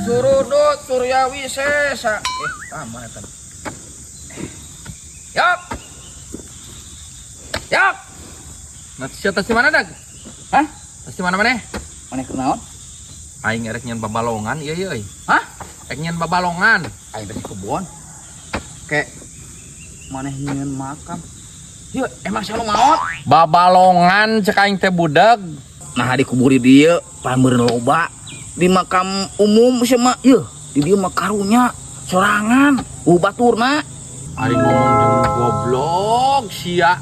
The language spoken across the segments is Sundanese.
Surudut Suryawi Sesa. Tama eta. Yok. Yok. Nah, sia tas di mana dag? Hah? Tas di mana maneh? Maneh kunaon? Aing erek nyen babalongan ieu ieu euy. Hah? Erek nyen babalongan. Aing teh kebon. Kek maneh nyieun makam. Yeuh, emang selalu maot? Babalongan cek aing teh budak. Nah dikubur di dieu pameureun loba di makam umum sia mah yeuh di dieu mah karunya sorangan baturna. Ari ngomong jeung goblok sia.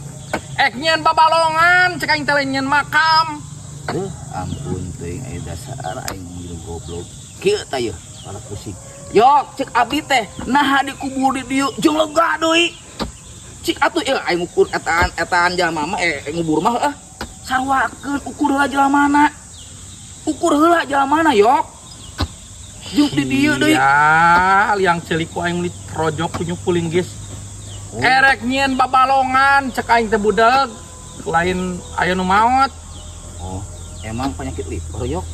Ek nyen babalongan cek aing teh lain nyen makam. Ampun teuing aya dasar aing ngomong jeung goblok. Kieu tah yeuh pala pusing. Yok cek abdi teh nah dikubur di dieu jeung lega deui. Cik atuh ieu aing ngukur etaan jalma mah ngubur mah heuh. Sarwakeun ukur heula jalmana. Ukur heula jalmana yok. Jeung di dieu deui. Ya, liang celik ku aing ditrojok ku nyukuling geus. Oh. Erek nyieun babalongan cek aing teh budak. Lain aya nu maot. Oh, emang penyakit liver yok.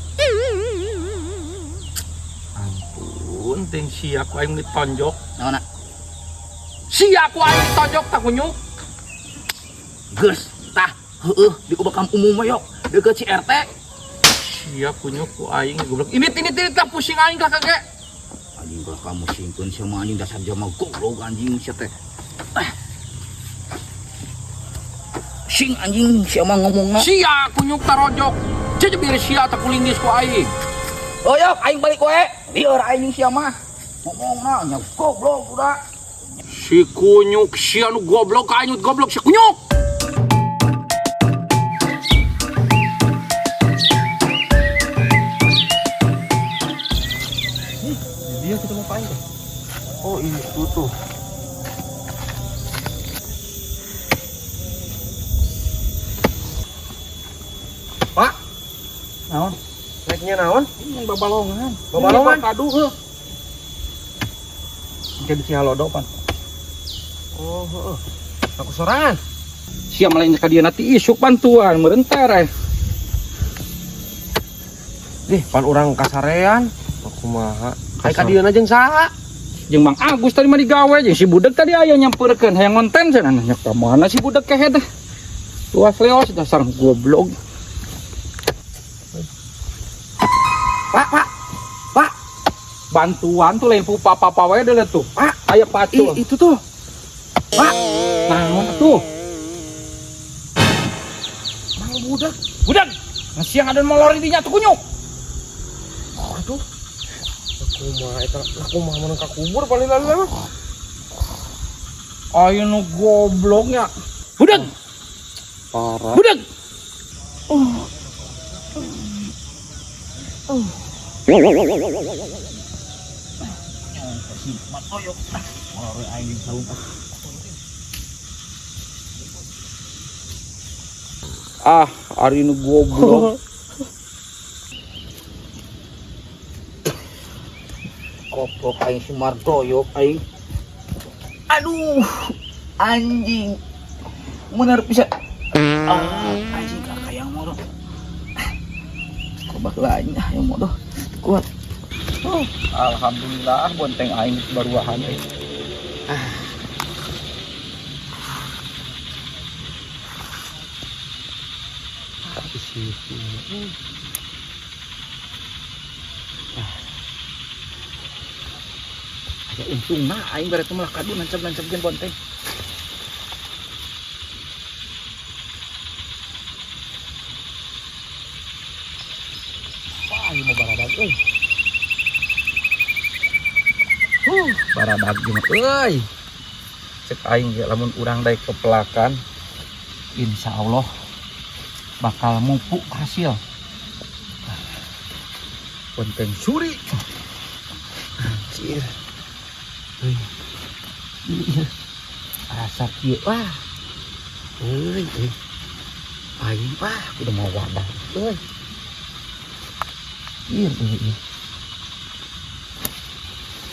Ampun, ting sia ku aing ditonjok. Naonna? Sia ku aing ditonjok tak kunyuk. Geus tah heueuh di makam umum mah yok deukeut si RT. Sia kunyuk ku aing goblok. Ini tah pusing aing lah kakek. Anjing kalau kamu simpen sama anjing dasar jama goblok anjing sia teh. Ah. Sing anjing sia mah ngomongna. Sia kunyuk tarojok. Jejebir sia tak kulinggis ku aing. Oh yok aing balik wae. Lieur aing sia mah. Ngomongna nya goblok budak. Si kunyuk sia nu goblok aing nu goblok si kunyuk. Dia kita mau pain deh. Oh itu tuh. Pak, Naon? naiknya naon? Ini babalongan. Babalongan? Kadu heuh. Engke bisi halodo pan. Oh, heeh. Aku sorangan. Sia lain ka dieu nanti isuk bantuan meureun tereh. Dih, pan urang kasarean. Kumaha? Ai ka dieu jeung saha? Jeung Mang Agus tadi mah digawe jeung si budak tadi aya nyampeurkeun hayang ngonten cenah nanya ka mana si budak kehe teh. Luas leos dasar goblok. Pak, Pak. Pak, Bantuan tuh lain pupa papa wae deuleu tuh. Pak, Aya pacul. itu tuh. Pak, Naon tuh? Mang budak. Budak. Nah, siang ada molor di dinya tuh kunyuk. Aduh. Kumaha eta? Kumaha mun ka kubur paling lalu mah. Aya nu gobloknya. Budak, Parah. budak. Ah, ari nu goblok. Goblok aing si Mardoyok aing. Aduh, anjing. Bener bisa. Ah, anjing kakak yang mau dong. Kobak lah anjing ah, yang mau dong. Kuat. Oh, alhamdulillah bonteng aing baruahan euy. Di situ. Aya untungna aing bareta malah kadu nancap-nancapkeun bonteng. Wah, ieu mah baradag euy. Baradag jeung euy. Cek aing ge lamun urang daek kepelakan, insya Allah bakal mupuk hasil. Bonteng suri. Anjir. Euy. Iya. Rasa kieu wah. Euy, euy. Aing wah kudu mau wadah euy. Ieu euy ieu.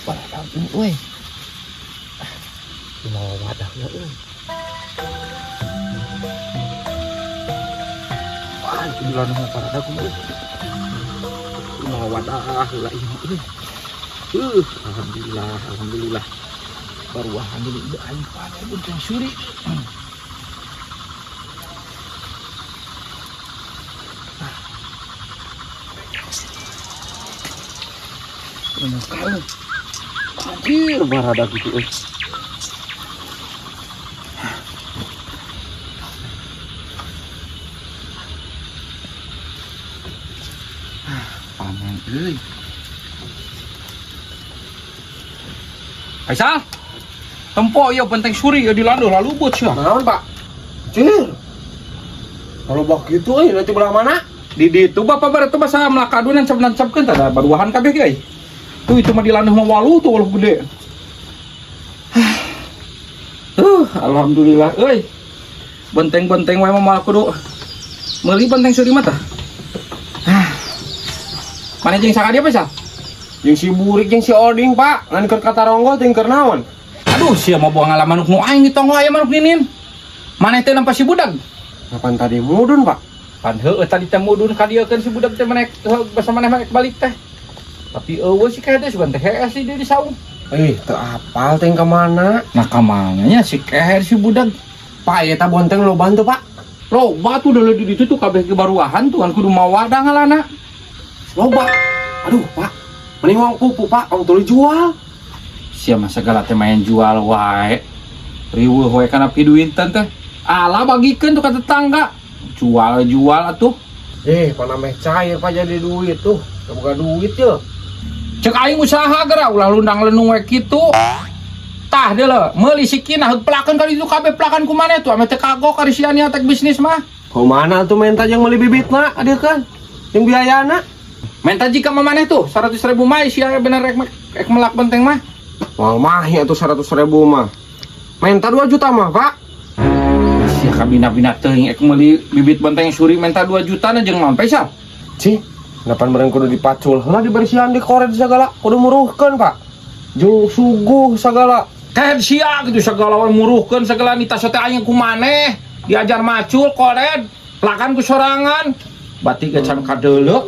Wadah euy. Ah, kudu mau wadah ya euy. Wah, itu di lanang parada kumaha euy. Kudu mau wadah heula ieu euy. Alhamdulillah, alhamdulillah. Baru alhamdulillah aing panen bonteng suri. Kalau anjir barada gitu euy. Panen euy. Faisal. Tempo ieu benteng suri ieu di landuh lalubut sia. Naon, Pak? Cir. Kalau bak gitu euy nanti belah mana? Di ditu bapak bare teh basa melakadu nancap-nancapkeun tah da baruahan kabeh ge euy. Tuh itu mah di landuh mah walu tuh walu gede. Alhamdulillah euy. Benteng-benteng wae mah moal kudu meuli benteng suri mah tah. Mana jeung saka dia Faisal? Jeung si Burik jeung si Oding, Pak. Ngan keur kataronggo teh keur naon? Aduh, sia mah buang ngala manuk nu aing di tonggo aya manuk ninin. Maneh teh nampa si budak. Kapan tadi mudun, Pak? Pan heueuh tadi teh mudun ka dieu keun si budak teh maneh basa maneh mah balik teh. Tapi eueuh si kehed teh sugan teh hees si dia di saung. Eh, teu apal teh ka mana? Nah kamana nya si kehed si budak. Pak, eta bonteng loba tuh, Pak. Loba tuh udah di ditu tuh kabeh ke baruahan tuh kan kudu mawa da ngalana. Loba. Aduh, Pak. Mending wong pupu, Pak, wong tuluy jual. Sia mah segala teh main jual wae. Riweuh wae kana piduinten teh. Ala bagikeun tuh ka tetangga. Jual-jual atuh. Eh, pana meh cair Pak jadi duit tuh. Teu boga duit ye. Cek aing usaha geura ulah lundang lenung we kitu. Tah deuleu, meuli sikina heug pelakeun ka ditu kabeh pelakan ku maneh tuh ame teu kagok ari sia nia tek bisnis mah. Kumaha tuh menta jeung meuli bibitna adieu kan? Jeung biayana. Menta jika mah maneh tuh 100.000 mah sia bener rek melak benteng mah. Moal mah ya tuh 100.000 mah. Menta 2 juta mah, Pak. Sia kabina-bina teuing ek meuli bibit benteng suri menta 2 juta na jeung naon Faisal? Cih, napan meureun kudu dipacul heula dibersihan dikoret segala, kudu muruhkeun, Pak. Jeung suguh segala. Kehed sia gitu segala wae muruhkeun segala nita teh aing ku maneh diajar macul kored pelakan ku sorangan batik ge can kadeuleu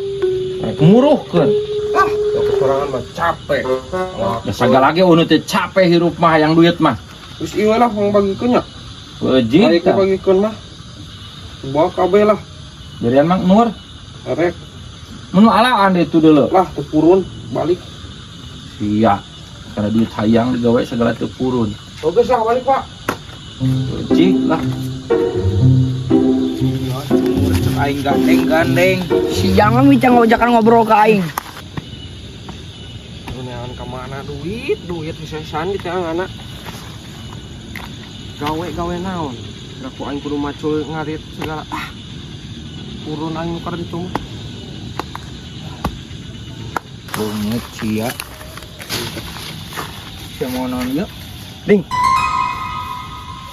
rek muruhkeun. Ah, sorangan mah capek. Wah, Da sagala ge unu teh capek hirup mah hayang duit mah. Terus ieu lah pang bagikeun nya. Wajib Ayo bagikeun mah. Bawa kabeh lah. Berian mang Nur. Rek Mun alaan deh itu deuleu. lah teu purun balik. Sia. Karena duit hayang digawe segala teu purun. Oke lah balik, Pak. Wajib lah. Aing gandeng-gandeng. Si jangan bincang ngojakan ngobrol ke aing. Neangan ka mana duit, duit sesesan di teh anak. Gawe-gawe naon? Ku aing kudu macul ngarit segala. Ah. Purun aing nu keur ditu mah. Banget sia. Sia mau naon ieu? Ding.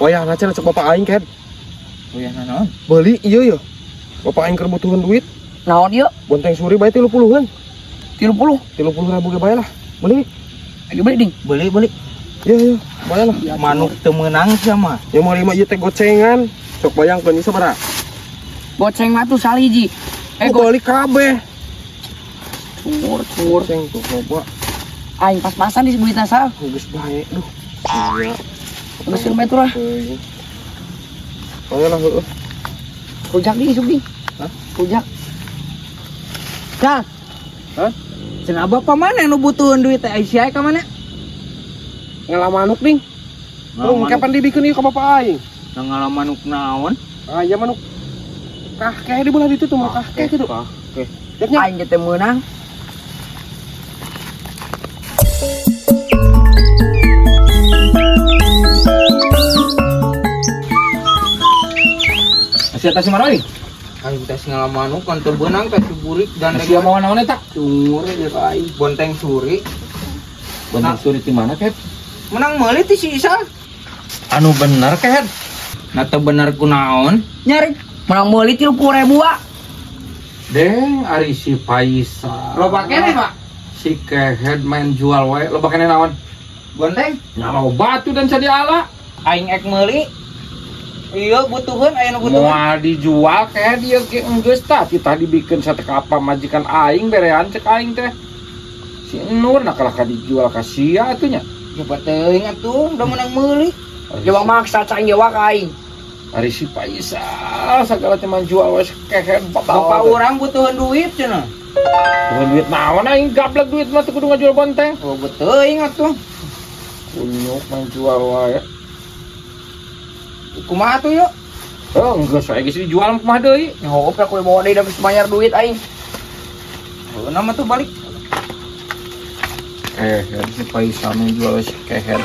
Wayahna cenah cek bapak aing ken. Wayahna naon? Beli ieu ye. Bapak aing keur butuhan duit. Naon ieu? Bonteng suri bae 30-an. 30? 30.000 ge bae lah. Beli. Ayo beli ding. Beli, beli. Iya, iya, bae lah. Manuk teu meunang sia mah. Yang mau lima ieu teh gocengan. Sok bayangkeun ieu sabaraha? Goceng mah tuh saliji. Eh, Oh, beli kabeh. Cungur, cungur. Goceng tuh loba. Aing pas-pasan di duitna sal. Geus bae duh. Iya. Geus bae tuh lah. Teuing. Bae lah heueuh. Rujak ding, isuk ding. Hah? Rujak. Kal. Hah? Cenah bapak mana nu butuheun duit teh Aisyah ka mana? Ngalah manuk ding. Lu kapan dibikeun ieu ka bapak aing? Ngalah manuk naon? Ah, iya manuk. Kakek di belah ditu tuh mah kakek gitu. Kakek. Aing ge teh meunang. Sia teh si Maroi. Aing teh ngalah manuk kan teu beunang teh si burik dan Sia mawa naon eta? Cungur ge ka aing bonteng suri. Bonteng suri di mana, Ket? Menang meuli ti si Isal. Anu bener, Ket. Nah teu bener ku naon? Nyari menang meuli 30.000 wa. Deng ari si Faisal. Loba keneh, Pak. Si kehed main jual wae, loba keneh naon? Bonteng. Nya loba tuh dan jadi ala. Aing ek meuli. Iya butuheun aya nu butuheun. Moal dijual kayak dia ge enggeus tah kita dibikin sate apa majikan aing berean cek aing teh. Si Nur nah kalah ka dijual ka sia atuh nya. Coba teuing atuh, udah menang meuli. Coba maksa cang jawa ka aing. Ari si Faisal segala teh jual we kehed Bapak bapak urang butuhan duit cenah. Butuhan duit naon, aing gablek duit mah teu kudu ngajual bonteng. Oh, beteuing atuh. Kunyuk main jual wae. Kumaha tuh yuk? Oh, geus wae geus dijual kumaha deui? Nyaho aku bawa deui da geus bayar duit aing. Oh, nama tuh balik. Eh, si Faisal main jual we kehed.